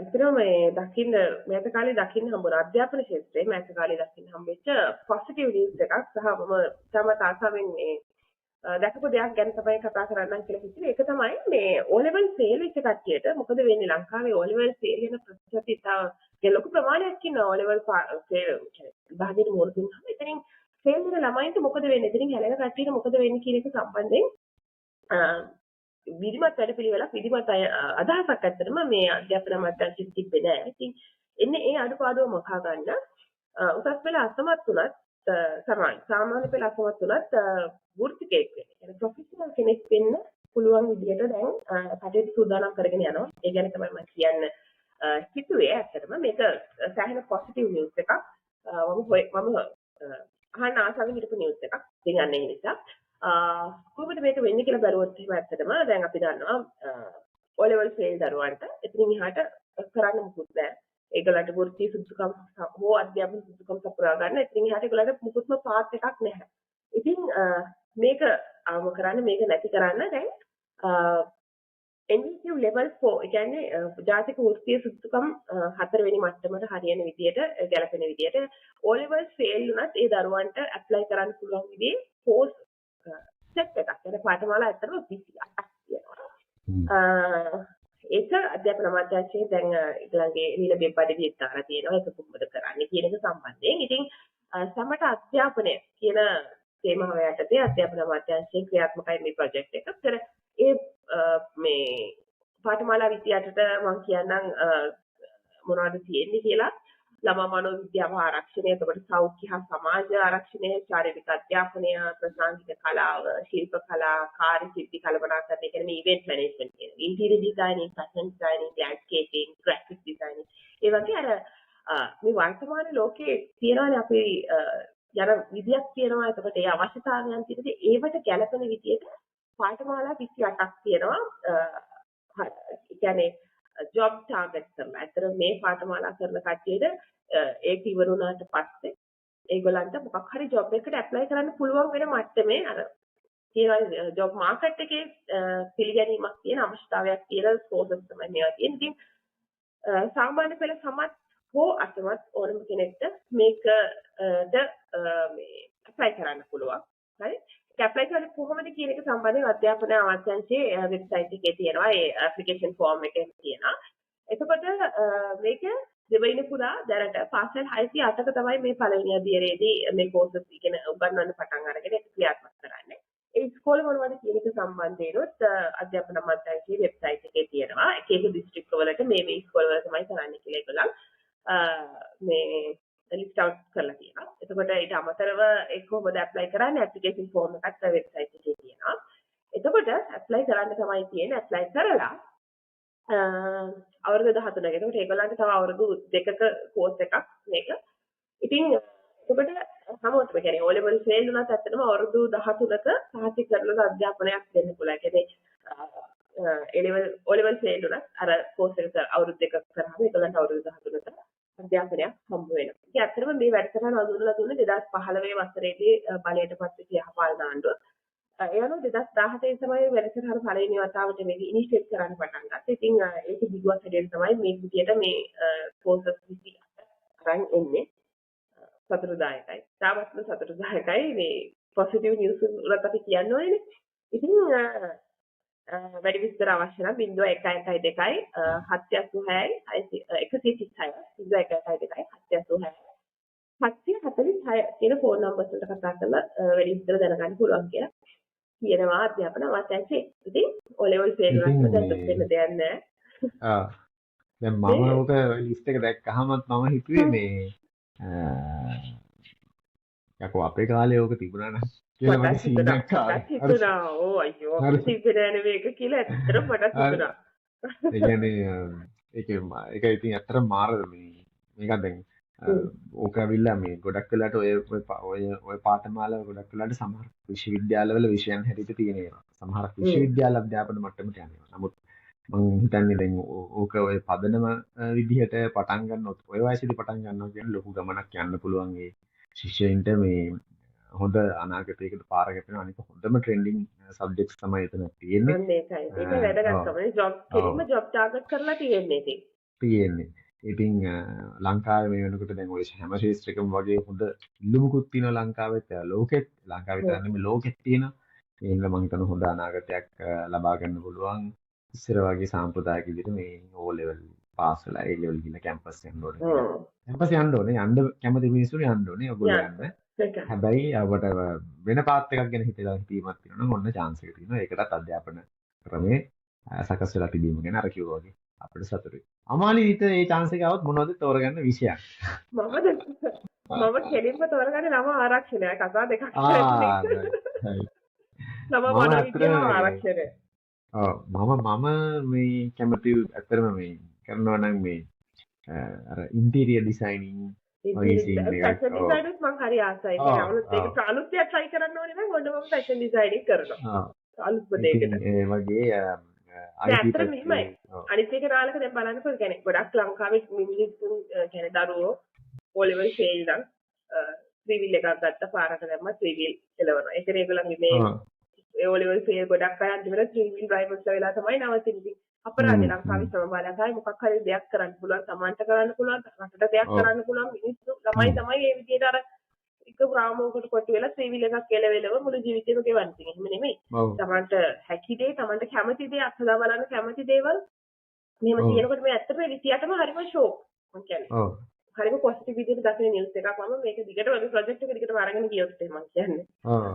ඇත්තටම මේ දකින්න මෑත කාලේ දකින්න හම්බුන අධ්‍යාපන ක්ෂේත්‍රයේ මෑත කාලේ දකින්න හම්බෙච්ච පොසිටිව් නිවුස් එකක් සහ මම ඉතාමත් ආසාවෙන් මේ දැකපු දෙයක් ගැන තමයි කතා කරන්නම් කියලා හිතුවේ. ඒක තමයි මේ O level fail වෙච්ච කට්ටියට මොකද වෙන්නේ? ලංකාවේ O level fail වෙන ප්‍රතිශත ඉතා ලොකු ප්‍රමාණයක් ඉන්නවා. O level fail කියන්නේ විභාගෙට මුහුණ දුන්නාම එතනින් ෆේල් වෙන ළමයින්ට මොකද වෙන්නේ? එතනින් හැලෙන කට්ටියට මොකද වෙන්නේ කියන එක සම්බන්ධයෙන් විධිමත් වැඩපිළිවෙලක්, විධිමත් අදහසක් ඇත්තටම මේ අධ්‍යාපන අමාත්‍යාංශෙත් තිබ්බේ නෑ. ඉතින් එන්නේ ඒ අඩුපාඩුව මකා ගන්න උසස් පෙළ අසමත් වුණත්, සමාන සාමාන්‍ය පෙළ අසමත් වුණත් වෘත්තිකයෙක් වෙන්න, කියන්නේ ප්‍රොෆෙෂනල් කෙනෙක් වෙන්න පුළුවන් විදියට දැන් කටයුතු සූදානම් කරගෙන යනවා. ඒ ගැන තමයි මම කියන්න හිතුවේ. ඇත්තටම මේක සෑහෙන පොසිටිව් නිවුස් එකක්. මම අහන්න ආසාවෙන් හිටපු නිවුස් එකක්. ඉතින් අන්න ඒ නිසා කොහොමද මේක වෙන්නේ කියලා බැලුවොත් එහෙම ඇත්තටම දැන් අපි දන්නවා O level fail දරුවන්ට එතනින් එහාට කරන්න මුකුත් නෑ. ඒගොල්ලන්ට වෘත්තීය සුදුසුකම් හෝ අධ්‍යාපන සුදුසුකම් සපුරා ගන්න එතනින් එහාට ඒගොල්ලන්ට මුකුත්ම පාත් එකක් නැහැ. ඉතින් මේක අවම කරන්න, මේක නැති කරන්න දැන් NVQ level 4, ඒ කියන්නේ ජාතික වෘත්තීය සුදුසුකම් හතරවෙනි මට්ටමට හරියන විදියට, ගැලපෙන විදියට O level fail වුණත් ඒ දරුවන්ට ඇප්ලයි කරන්න පුළුවන් විදිහේ කෝස් සෙට් එකක්. يعني පාඨමාලා ඇත්තටම 28ක් තියෙනවා. ඒක අධ්‍යාපන අමාත්‍යාංශයේ දැන් ඒගොල්ලන්ගේ නිල වෙබ් අඩවියෙත් දාලා තියෙනවා. ඒක කොහොමද කරන්නේ කියන එක සම්බන්ධයෙන්. ඉතින් සමට අධ්‍යාපනය කියන තේමාව යටතේ අධ්‍යාපන අමාත්‍යාංශයෙන් ක්‍රියාත්මකයි මේ ප්‍රොජෙක්ට් එක. ඒතර ඒ මේ පාඨමාලා 28ට මම කියන්නම් මොනවද තියෙන්නේ කියලා. ළමා මනෝවිද්‍යාව ආරක්ෂණය, එතකොට සෞඛ්‍ය හා සමාජ ආරක්ෂණය, ශාරීරික අධ්‍යාපනය, ප්‍රසංගික කලාව, ශිල්ප කලා, කාර්ය සිද්ධි කළමනාකරණය, කියන්නේ මේ ඉවෙන්ට් මැනේජ්මන්ට් කියන, interior designing, fashion designing, landscaping, graphic designing, ඒ වගේ අර මේ වර්තමාන ලෝකේ තියෙනවානේ අපි යන විදියක් තියෙනවා. එතකොට ඒ අවශ්‍යතාවයන් තියෙනදී ඒවට ගැලපෙන විදියට පාඨමාලා 28ක් තියෙනවා. ඒ කියන්නේ ජොබ් ටාගට් කරලා. ඇත්තට මේ පාඨමාලා කරන කට්ටියට ඒක ඉවර වුණාට පස්සේ ඒගොල්ලන්ට මොකක් හරි ජොබ් එකකට ඇප්ලයි කරන්න පුළුවන් වෙන මට්ටමේ අර තියෙනවා ජොබ් මාකට් එකේ පිළිගැනීමක් තියෙන, අවශ්‍යතාවයක් තියෙන කෝසස් තමයි මේවා තියෙන්නේ. ඉතින් සාමාන්‍ය පෙළ සමත් හෝ අසමත් ඕනම කෙනෙක්ට මේකට මේ ඇප්ලයි කරන්න පුළුවන්. හරි? ඒක ඇප්ලයි කරන්නේ කොහොමද කියන එක සම්බන්ධයෙන් අධ්‍යාපන අමාත්‍යාංශයේ වෙබ්සයිට් එකේ තියෙනවා. ඒ ඇප්ලිකේෂන් ෆෝම් එකේ තියෙනවා. එතකොට මේක දෙවයින පුරා දැනට පාසල් 608ක තමයි මේ පළවෙනි අදියරේදී මේ කෝසස් ඉගෙන උගන්වන්න පටන් අරගෙන ඒක ක්‍රියාත්මක කරන්නේ. ඒ ඉස්කෝලේ මොනවද කියන එක සම්බන්ධයෙන්ුත් අධ්‍යාපන අමාත්‍යාංශයේ වෙබ්සයිට් එකේ තියෙනවා. එක එක දිස්ත්‍රික්ක වලට මේ මේ ඉස්කෝල වල තමයි කරන්නේ කියලා ඒගොල්ලන් මේ ලිස්ට් අවුට් කරලා තියෙනවා. එතකොට ඊට අමතරව ඒක කොහොමද ඇප්ලයි කරන්නේ, ඇප්ලිකේෂන් ෆෝම් එකත් වෙබ්සයිට් එකේ තියෙනවා. එතකොට ඇප්ලයි කරන්න තමයි තියෙන්නේ. ඇප්ලයි කරලා අවුරුදු 13ක. එතකොට ඒගොල්ලන්ට තව අවුරුදු 2ක කෝස් එකක් මේක. ඉතින් එතකොට හැමෝටම, කියන්නේ O level fail වුණත් ඇත්තටම අවුරුදු 13ක සහතික කරන අධ්‍යාපනයක් දෙන්න පුළුවන්. ඒ කියන්නේ A level, O level fail වුණත් අර කෝස් එක අවුරුදු 2ක් කරාම ඒගොල්ලන්ට අවුරුදු 13ක අධ්‍යාපනයක් හම්බ වෙනවා. ඉතින් ඇත්තටම මේ වැඩසටහන හඳුන්වලා දුන්නේ 2015 වසරේදී බලයට පත් වෙච්ච යහපාලන ආණ්ඩුව. ඒ අනුව 2017 තමයි වැඩසටහන පළවෙනි වතාවට මේක ඉනිෂියේට් කරන්න පටන් ගත්තේ. ඉතින් ඒක දිගුවක් හැටියට තමයි මේ විදියට මේ කෝසස් 28 අරන් එන්නේ. සතුටුදායකයි. තාමත්ම සතුටුදායකයි. මේ පොසිටිව් නිවුස් වලත් අපි කියන්න ඕනේ. ඉතින් වැඩි විස්තර අවශ්‍ය නම් 0112 786 136, 0112 786 746 කියන ෆෝන් නම්බර්ස් වලට කතා කරලා වැඩි විස්තර දැනගන්න පුළුවන් කියලා කියනවා අධ්‍යාපන අමාත්‍යාංශයේ. ඉතින් O level fail වුණත් දැන් දුක් වෙන්න දෙයක් නෑ. ආ දැන් මම ඔක ලිස්ට් එක දැක්කහමත් මම හිතුවේ මේ යකෝ අපේ කාලේ ඕක තිබුණා නම් කියලා මට සීන් එකක් ආවා. මටත් හිතුණා. ඕ අයියෝ, අපිට තිබ්බේ නෑනේ මේක කියලා ඇත්තටම මටත් හිතුණා. ඒ කියන්නේ ඒක ඒක ඉතින් ඇත්තටම මාර මේ මේකක් දැන් ඕක ඇවිල්ලා මේ ගොඩක් වෙලාට ඔය ඔය ඔය පාඨමාලාව ගොඩක් වෙලාට සමහර විශ්වවිද්‍යාලවල විෂයන් හැටියට තියෙන ඒවා. සමහරක් විශ්වවිද්‍යාල අධ්‍යාපන මට්ටමට යන ඒවා. නමුත් මං හිතන්නේ දැන් ඕක ඔය පදනම විදිහට පටන් ගන්නොත්, ඔය වයසේදී පටන් ගන්නවා කියන්නේ ලොකු ගමනක් යන්න පුළුවන් ඒ ශිෂ්‍යයින්ට. මේ හොඳ අනාගතයකට පාර කැපෙනවා. අනික හොඳම ට්‍රෙන්ඩින් සබ්ජෙක්ට්ස් තමයි එතන තියෙන්නේ. අන්න ඒකයි. ඒක වැදගත්කම. ජොබ් කෙලින්ම ජොබ් ටාගට් කරලා තියෙන්නේ ඉතින්. තියෙන්නේ. ඉතින් ලංකාවේ මේ වෙනකොට දැන් ඔය හැම ක්ෂේත්‍රයකම වගේ හොඳ ඉල්ලුමකුත් තියෙනවා ලංකාවෙත්, ලෝකෙත්, ලංකාවේ විතර නෙමෙයි ලෝකෙත් තියෙනවා. ඒ හින්දා මං හිතනවා හොඳ අනාගතයක් ලබා ගන්න පුළුවන්. ඉස්සර වගේ සාම්ප්‍රදායික විදිහට මේ O level pass වෙලා A level ගිහලා කැම්පස් යන්න ඕනේ කියලා. කැම්පස් යන්න ඕනේ. යන්න කැමති මිනිස්සු යන්න ඕනේ. ඔයගොල්ලෝ යන්න. හැබැයි අපට වෙන පාත් එකක් ගැන හිතලා හිතීමක් තියෙනවා නම් ඔන්න චාන්ස් එක තියෙනවා. ඒකටත් අධ්‍යාපන ක්‍රමේ සකස් වෙලා තිබීම ගැන අර කිව්වා වගේ අපිට සතුටුයි. අමාලි හිත ඒ චාන්ස් එක આવොත් මොනවද තෝරගන්න විෂයක්? මම කෙලින්ම තෝරගන්නේ ළමා ආරක්ෂණය. කතා දෙකක්. ළමා මනෝවිද්‍යාව ආරක්ෂණය. ඔව්, මම මේ කැමති ඇත්තටම මේ කරනවා නම් මේ අර ඉන්ටීරියර් ඩිසයිනින් වගේ සීන් එකක්. ෆැෂන් ඩිසයිනුත් මං හරි ආසයි. ඒ කියන්නේ අලුත් ඒක අලුත් දෙයක් try කරන්න ඕනේ නම් ඔන්න මම ෆැෂන් ඩිසයිනින් කරනවා. අලුත්ම දෙයකට. ඒ වගේ ඇත්තටම මෙහෙමයි. අනිත් එක නාලක දැන් බලන්නකෝ, ඒ කියන්නේ ගොඩක් ලංකාවේ මිනිස්සුන් කියන්නේ දරුවෝ O level fail නම් ත්‍රිවිල් එකක් ගත්ත පාරට දැම්මා ත්‍රිවිල් එලවනවා. ඒ කියන්නේ ඒගොල්ලන්ගේ මේ O level fail ගොඩක් අය අන්තිමට ත්‍රිවිල් ඩ්‍රයිවර්ස්ලා වෙලා තමයි නවතින්නේ. ඉතින් අපරාධේ ලංකාවේ ශ්‍රම බලකාය මොකක් හරි දෙයක් කරන්න පුළුවන්, තමන්ට කරන්න පුළුවන්, රටට දෙයක් කරන්න පුළුවන් මිනිස්සු ළමයි තමයි මේ විදිහට අර එක ග්‍රාමයකට කොටු වෙලා ත්‍රිවිල් එකක් එලවෙලව මුළු ජීවිතේම ගෙවන්නේ. ඉතින් එහෙම නෙමෙයි. තමන්ට හැකි දේ, තමන්ට කැමති දේ, අත්හදා බලන්න කැමති දේවල් මෙහෙම තියෙනකොට මේ ඇත්තටම 28ම හරිම ෂෝක්. මං කියන්නේ. හරිම පොසිටිව් විදිහට දකින නිවුස් එකක් මම මේක දිගටම මේ ප්‍රොජෙක්ට් එක දිගටම අරගෙන ගියොත් එහෙම මං කියන්නේ.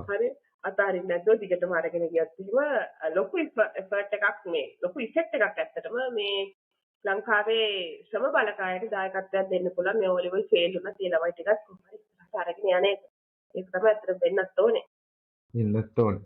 හරි අතාරින්න නැතුව දිගටම අරගෙන ගියොත් එහෙම ලොකු එෆර්ට් එකක් මේ ලොකු ඉෆෙක්ට් එකක් ඇත්තටම මේ ලංකාවේ ශ්‍රම බලකායට දායකත්වයක් දෙන්න පුළුවන් මේ O level fail වුණත් ඒ ළමයි ටිකත් කොහොම හරි ඉස්සරහට අරගෙන යන එක. ඒක තමයි ඇත්තටම වෙන්නත් ඕනේ. වෙන්නත් ඕනේ.